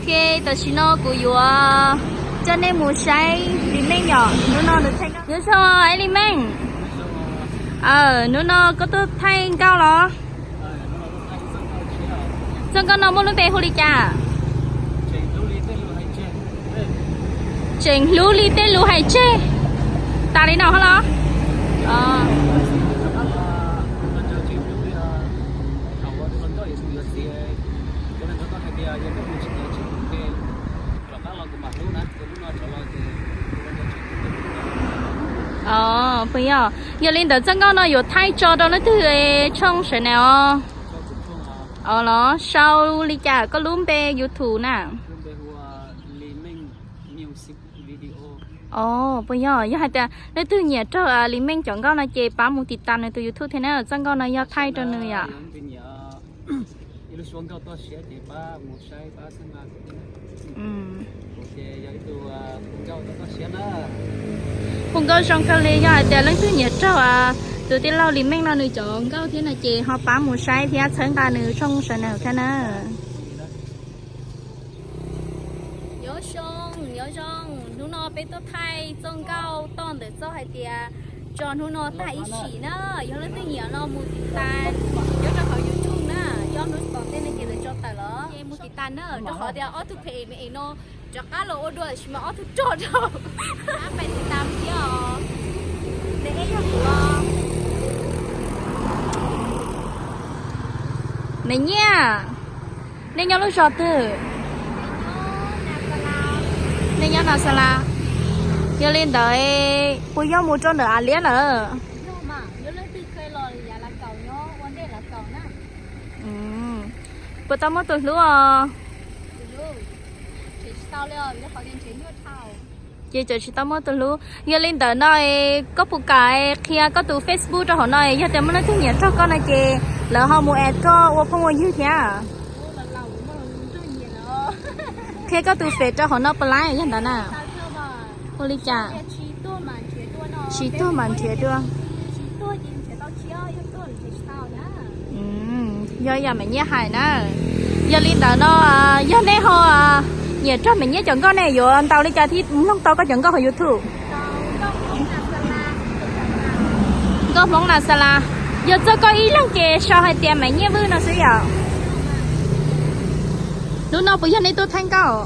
Ok, tam sim no kuv yuav coj nej mus saib Lis Meej yom, hnub no nws thaij nkauj. Nyob zoo Lis Meej. Hnub no koj tuaj thaij nkauj los? Txoj nkauj no muaj lub npe hu li cas? Tseem hlub li tej lus hais tseg. Tas li no los? Os, puas yog? Yog li ntawd txoj nkauj no yuav thaij tso rau leej twg tshooj sav nas os? Os los sau li cas koj lub npe YouTube na? Os, puas yog? Yog hais tias leej twg nyiam raug Lis Meej cov nkauj no ces pab mus tiv tas nws tus YouTube thiab na, txoj nkauj no yog thaij rau nws yom. Hu nkauj zoo kawg li, yog hais tias leej twg nyiam raug tus tij laug Lis Meej no nws cov nkauj thiab no ces ho pab mus saib thiab txhawb nqa nws tshooj sav nas thiab na. Nyob zoo, nyob zoo, hnub no peb tuaj thaij txoj nkauj toj ntawm txoj hais tias tso hnub no tag ib sim na, yog leej twg nyiam no mus tiv tas nyob rau hauv YouTube na, yog hnub tom ntej no ces lawv tso tawm los ces mus tiv tas na, rau qhov tias ob tug phem es no rov qab los ua dua tsis mas ob tug rog rau. Pab pais tiv tas thiab os. Nws yog kuv os. Nws nyiam. Nej nyob lub zos twg? Nej nyob Nas Xas Las. Yog li ntawd puas yog mus rau ntawm Av Liab lawm? Puas tau muaj tus hlub os? Ces tseem tsis tau muaj tus hlub. Yog li ntawd no, koj puas kam qhia koj tus Facebook rau hauv no, yog tias muaj leej twg nyiam raug koj no ces lawv ho mus add koj ua phooj ua ywg thiab. Qhia koj tus Face rau hauv no puas laib yog ntawd na? Ua li cas? Tsis tuag mas nrhiav dua. Yog yam Maiv Nyiaj hais na. Yog li ntawd no, yog nej ho nyiam raug Maiv Nyiaj cov nkauj nej yuav ntaus li cas thiaj mloog tau koj cov nkauj hauv YouTube? Nkauj Hmoob Nas Xas Las. Yog txog koj ib leeg ces sau hais tias Maiv Nyiaj Vwj no xwb yom. Hnub no puas yog nej tuaj thaij nkauj?